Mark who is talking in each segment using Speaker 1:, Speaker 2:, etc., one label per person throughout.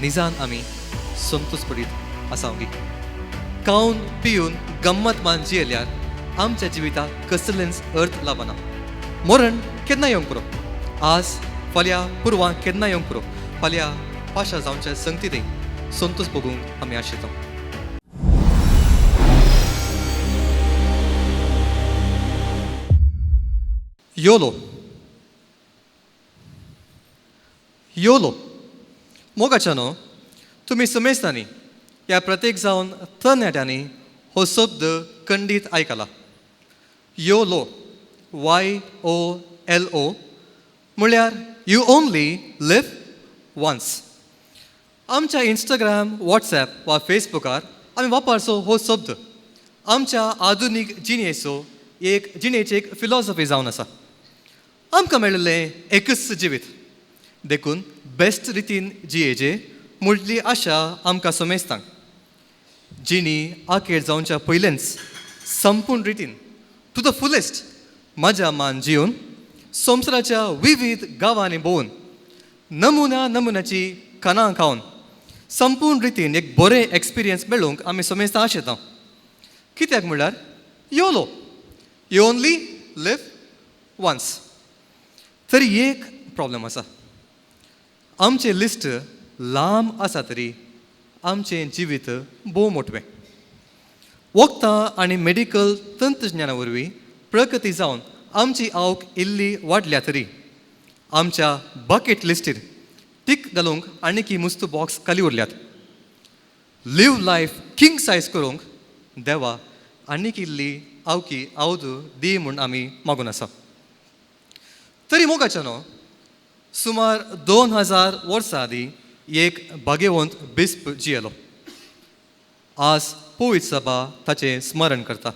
Speaker 1: निजान आमी संतोष पडीत आसावंगी. खावन पिवन गम्मत मान जियेल्यार आमच्या जिविताक कसलेंच अर्थ लाबना. मरण केन्ना येवंक पुरो, आज फाल्यां पुरवां केन्ना येवंक पुरो, फाल्यां पाशा जावच्या संगती संतोष भोगूंक आमी आशेता. योलो योलो मोगाच्यानो, तुमी समेस्तांनी ह्या प्रत्येक जावन तरणाट्यांनी हो शब्द खंडीत आयकला. YOLO, Y O L O म्हळ्यार you only live once. आमच्या इंस्टाग्राम, वॉट्सॅप वा फेसबुकार आमी वापरचो हो शब्द आमच्या आधुनीक जिणेचो एक जिणेची एक फिलॉसॉफी जावन आसा. आमकां मेळिल्लें एकच जिवीत, देखून बेस्ट रितीन जियेचे मुडली आशा आमकां समेस्तांक. जिणी आखेर जावच्या पयलेंच संपूर्ण रितीन टू the fullest म्हज्या मान जिवन संवसाराच्या विविध गांवांनी भोंवून नमुना नमुन्याची खाणां खावन संपूर्ण रितीन एक बरें एक्सपिरियन्स मेळूंक आमी समेस्तां आशेता. कित्याक म्हणल्यार YOLO, you only live once. तरी एक प्रॉब्लम आसा, आमचें लिस्ट लांब आसा तरी आमचें जिवीत भोव मोटवें. वखदां आनी मेडिकल तंत्रज्ञाना वरवीं प्रगती जावन आमची आवक इल्ली वाडल्या तरी आमच्या बकेट लिस्टीर टीक घालूंक आनीकी मुस्तू बॉक्स खाली उरल्यात. लिव लायफ किंग सायज करूंक देवा आनीक इल्ली आवकी आवद दी म्हूण आमी मागून आसा. तरी मोगाच्या न्हू, सुमार 2000 वर्सां आदीं एक भाग्यवंत बिस्प जियेलो. आज पवित्र सभा ताचें स्मरण करता.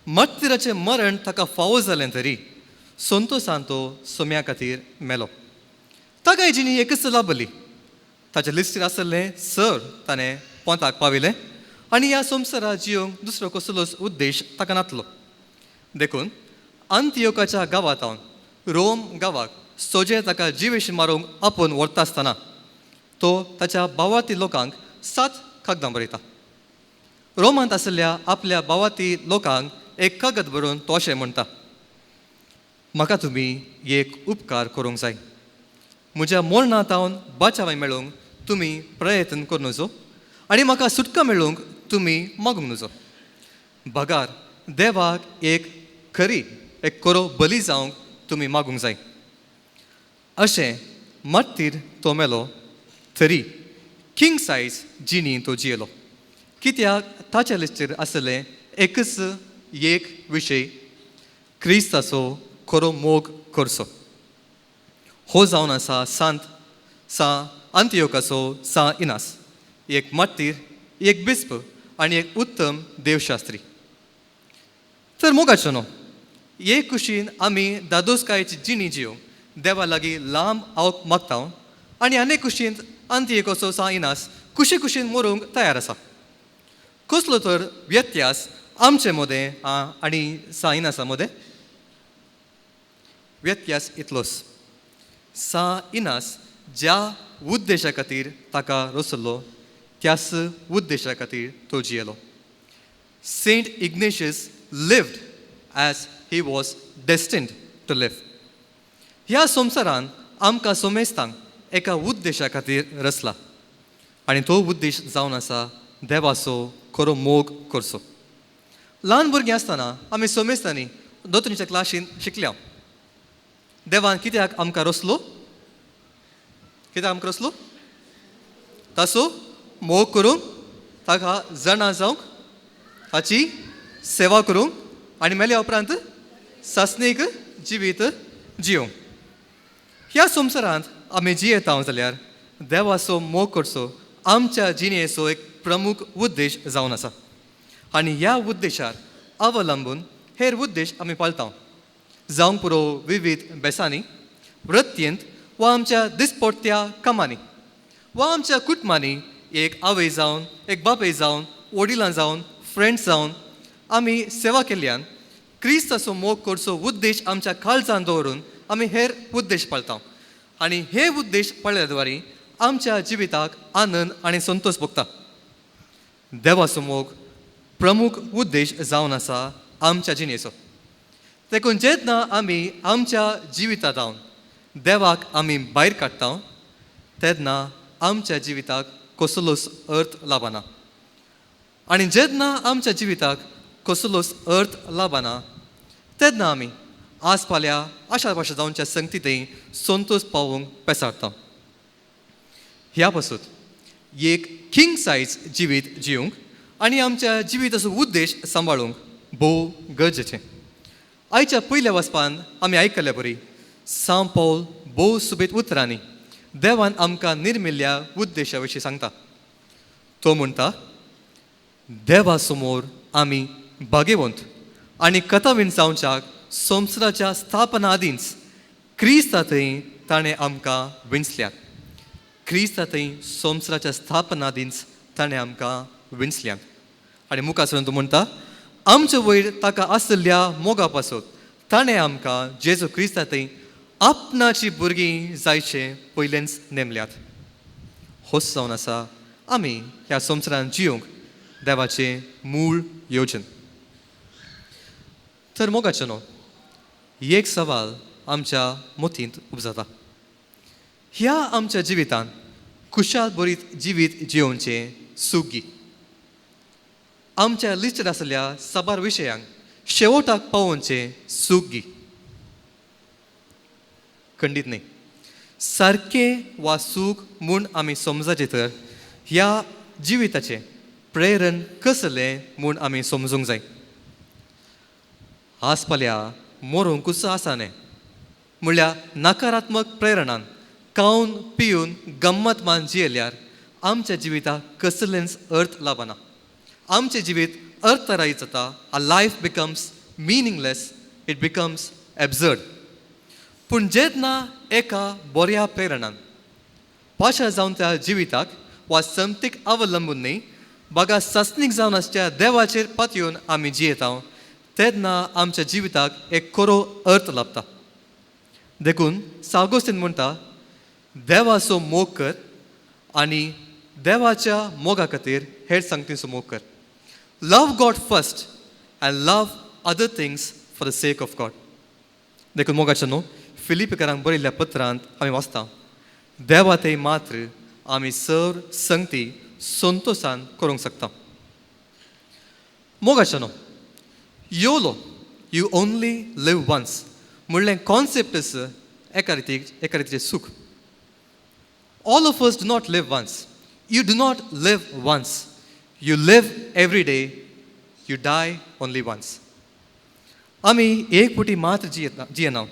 Speaker 1: मार्तीराचें मरण ताका फावो जालें तरी संतोसान तो सोम्या खातीर मेलो. ताका जिणी एकच लाभली, ताच्या लिस्टीर आसलें सर ताणें पोंताक पाविलें आनी ह्या संवसारा जियोंक दुसरो कसलोच उद्देश ताका नातलो. देखून अंत्योकाच्या गांवांत हांव रोम गांवाक सोजे ताका जिवेश मारूंक आपोवन व्हरता आसतना तो ताच्या भावाती लोकांक 7 कागदां बरयता. रोमांत आशिल्ल्या आपल्या भावाती लोकांक एक कागद बरोवन तो अशें म्हणटा, म्हाका तुमी एक उपकार करूंक जाय, म्हज्या मरणांत हांव बाचावाय मेळूंक तुमी प्रयत्न करूं नजो आनी म्हाका सुटका मेळूंक तुमी मागूंक नजो. बगार देवाक एक खरी एक खरो बली जावंक तुमी मागूंक जाय. अशें मार्तीर तो मेलो तरी किंग सायज जिणी तो जियेलो. कित्याक ताच्या लिस्टीर आसलें एकच एक विशय, क्रिस्ताचो खरो मोग करचो. हो जावन आसा सांत सा अंत्योकाचो सा इनास, एक मार्तीर, एक बिस्प आनी एक उत्तम देवशास्त्री. तर मोगाचो न्हू, एक कुशीन आमी दादोसकायेची जिणी जियोंक देवा लागीं लांब आवक मागता आनी आनी कुशीन अंत्योकाचो सा इनास कुशी कुशीन मरूंक तयार आसा. कसलो तर व्यत्यास आमचे मदें आनी सा इनासा मदें? व्यत्यास इतलोच, सा इनास ज्या उद्देशा खातीर ताका रचलो त्याच उद्देशा खातीर तो जियेलो. Saint Ignatius lived as he was destined to live. ह्या संवसारान आमकां सोमेस्तांक एका उद्देशा खातीर रचला आनी तो उद्देश जावन आसा देवाचो खरो मोग करचो. ल्हान भुरगीं आसतना आमी सोमेस्तांनी दोतोरीच्या क्लासीन शिकल्या, देवान कित्याक आमकां रचलो, कित्याक आमकां रचलो? ताचो मोग करूंक, ताका जाणा जावंक, ताची सेवा करूंक आनी मेल्या उपरांत सासणीक जिवीत जियोंक. ह्या संवसारांत आमी जियेता जाल्यार देवाचो मोग करचो आमच्या जिणेचो एक प्रमुख उद्देश जावन आसा आनी ह्या उद्देशार अवलंबून हेर उद्देश आमी पाळता. जावंक पुरो विविध बेसांनी, वृत्तींत वा आमच्या दिसपट्ट्या कामांनी वा आमच्या कुटुंबांनी एक आवय जावन, एक बापूय जावन, वडिलां जावन, फ्रेंड्स जावन आमी सेवा केल्ल्यान क्रिस्ताचो मोग करचो उद्देश आमच्या काळजान दवरून आमी हेर उद्देश पाळता आनी हे उद्देश पाळ्ळ्या द्वारी आमच्या जिविताक आनंद आनी संतोष भोगता. देवाचो मोग प्रमुख उद्देश जावन आसा आमच्या जिणेचो. देखून जेन्ना आमी आमच्या जिवितांत देवाक आमी भायर काडटा तेन्ना आमच्या जिविताक कसलोच अर्थ लाबना. आनी जेन्ना आमच्या जिविताक कसलोच अर्थ लाबना तेन्ना आमी आज फाल्यां आशा भाशा जावच्या संगतींतय संतोष पावोवंक पेसाडटा. ह्या पासून एक किंग सायज जिवीत जिवंक आनी आमच्या जिविताचो उद्देश सांबाळूंक भोव गरजेचें. आयच्या पयल्या वाचपान आमी आयकल्ले बरी सांव पावल भोव सुबेत उतरांनी देवान आमकां निर्मिल्ल्या उद्देशा विशीं सांगता. तो म्हणटा, देवा समोर आमी भागेवंत आनी कथावीन जावच्याक संवसाराच्या स्थापना आदींच क्रिस्ता थंय ताणें आमकां विंचल्यात. क्रिस्ता थंय संवसाराच्या स्थापना आदींच ताणें आमकां विंचल्यात. आनी मुखार सरून तो म्हणटा, आमचे वयर ताका आशिल्ल्या मोगा पासत ताणें आमकां जेजू क्रिस्ता थंय आपणाची भुरगीं जायचे पयलेंच नेमल्यात. होच जावन आसा आमी ह्या संवसारांत जिवंक देवाचें मूळ योजन. तर मोगाचें न्हू एक सवाल आमच्या मतींत उपजाता, ह्या आमच्या जिवितांत खुशाल बरीत जिवीत जियोवचें सुगी आमच्या लिस्टेड आसल्या साबार विशयांक शेवटाक पावोवचें सुगी खंडीत न्ही. सारकें वा सूख म्हूण आमी समजाचें तर ह्या जिविताचें प्रेरण कसलें म्हूण आमी समजूंक जाय. आज फाल्यां मरूंकूच आसा न्ही म्हणल्यार नकारात्मक प्रेरणान खावन पिवन गम्मत मान जियेल्यार आमच्या जिविताक कसलेंच अर्थ लाबना. आमचें जिवीत अर्थरायत जाता. A life becomes meaningless, it becomes absurd. पूण जेन्ना एका बऱ्या प्रेरणान पाशा जावन त्या जिविताक वा संतीक अवलंबून न्ही बागा सासणीक जावन आसच्या देवाचेर पातयेवन आमी जियेता तेन्ना आमच्या जिविताक एक खरो अर्थ लाबता. देखून सागोस्तीन म्हणटा, देवाचो मोग कर आनी देवाच्या मोगा खातीर हेर संगतीचो मोग कर. Love God first and love other things for the sake of God. देखून मोगाच्या न्हू फिलिपिकरांक बरयल्ल्या पत्रांत आमी वाचता, देवा ते मात्र आमी सर संगती संतोशान करूंक शकता. मोगाच्या न्हू YOLO, you only live once म्हणलें कॉन्सेप्टच एका रितीचें सूख. All of us do not live once. You do not live once. You live every day. You die only once. आमी एक पुटी मात्र जियेना,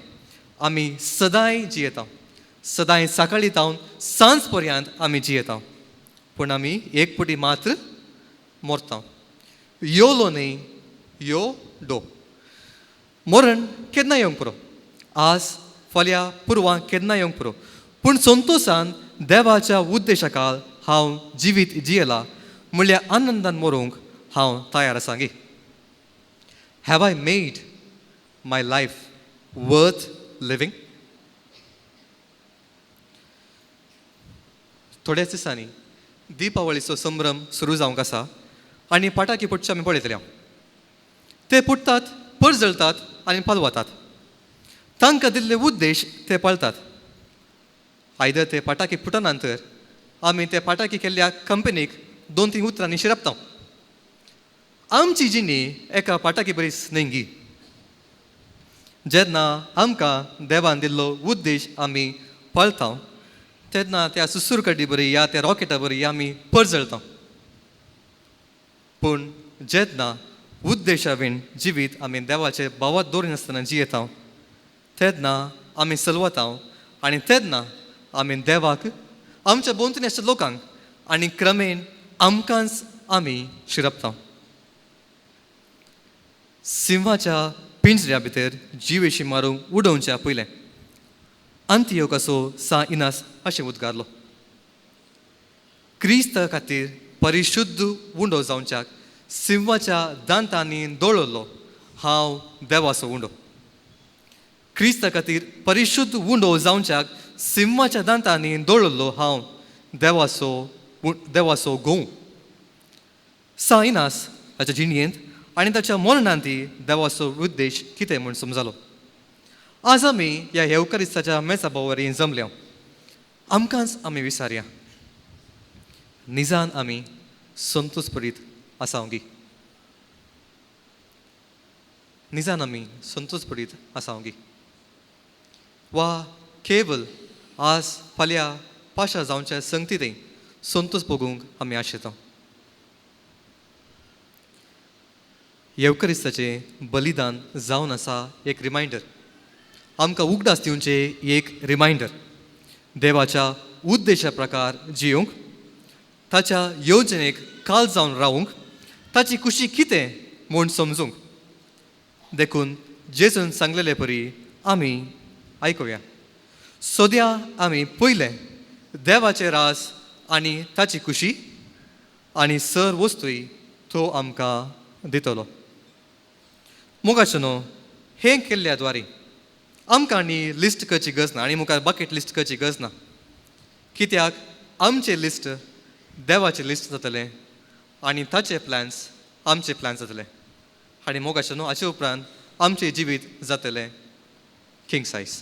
Speaker 1: आमी सदांय जियेता. सदांय सकाळी जावन सांज पर्यंत आमी जियेता, पूण आमी एक पुटी मात्र मरता. योलो न्ही, यो डो. मरण केन्ना येवंक पुरो, आज फाल्यां पुरवां केन्ना येवंक पुरो, पूण संतोशान देवाच्या उद्देशा हांव जिवीत जियेला म्हणल्यार आनंदान मरूंक हांव तयार आसा गी. Have I made my life worth living? थोड्याच दिसांनी दिपावळीचो संभ्रम सुरू जावंक आसा आनी पटाकी फुटचे आमी पळयतले. ते फुटतात, परजळतात आनी पालवतात. तांकां दिल्ले उद्देश ते पाळतात. आयदर ते पटाकी फुटना तर आमी ते पटाकी केल्ल्या कंपनीक 2-3 उतरांनी शिरपता. आमची जिणी एका पटाकी बरीच न्ही गी. जेन्ना आमकां देवान दिल्लो उद्देश आमी पाळता तेन्ना त्या सुसूरकड्डी बरी या त्या रॉकेटा बरी आमी परजळता. पूण जेन्ना उद्देशा बीन जिवीत आमी देवाचे भावात दवरिनासतना जियेता तेन्ना आमी सलवता आनी तेन्ना आमी देवाक, आमच्या भोंवतणी आसच्या लोकांक आनी क्रमेन आमकांच आमी शिरपता. सिंहाच्या पिंजऱ्या भितर जिवेशी मारूंक उडोवच्या पयलें अंत्योकाचो सा इनास अशें उद्गारलो. क्रिस्ता खातीर परिशुद्ध उंडो जावच्याक सिंहाच्या दांतांनी दळवलो हांव देवाचो उंडो. क्रिस्ता खातीर परिशुद्ध उंडो जावच्याक सिंहाच्या दांतांनी दळवलो हांव देवाचो देवाचो घोव. सा इनास ताच्या जिणयेंत आनी ताच्या मरणांत देवाचो उद्देश कितें म्हूण समजालो. आज आमी ह्या येवकारिस्ताच्या मेजा वरी जमल्या, आमकांच आमी विसारया, निजान आमी संतोष परीत आसावंगी? निजान आमी संतोष परीत आसावंगी वा केवल आज फाल्यां पाशा जावच्या संगतींत संतोष भोगूंक आमी आशेता? येवकरिस्ताचें बलिदान जावन आसा एक रिमायंडर, आमकां उगडास दिवचें एक रिमायंडर, देवाच्या उद्देशा प्रकार जियोंक, ताच्या येवजणेक काल जावन रावूंक, ताची खुशी कितें म्हूण समजूंक. देखून जेजून सांगलेले परी आमी आयकुया, सद्या आमी पयलें देवाचें रास आनी ताची खुशी आनी सर वस्तूय तो आमकां दितलो. मोगाचो न्हू, हें केल्ल्या द्वारे आमकां आनी लिस्ट करची गरज ना आनी मुखार बकेट लिस्ट करची गरज ना, कित्याक आमचें लिस्ट देवाचें लिस्ट जातलें आनी ताचे प्लॅन्स आमचे प्लॅन्स जातले. आनी मोगाचें न्हू, हाचे उपरांत आमचें जिवीत जातलें किंग सायज.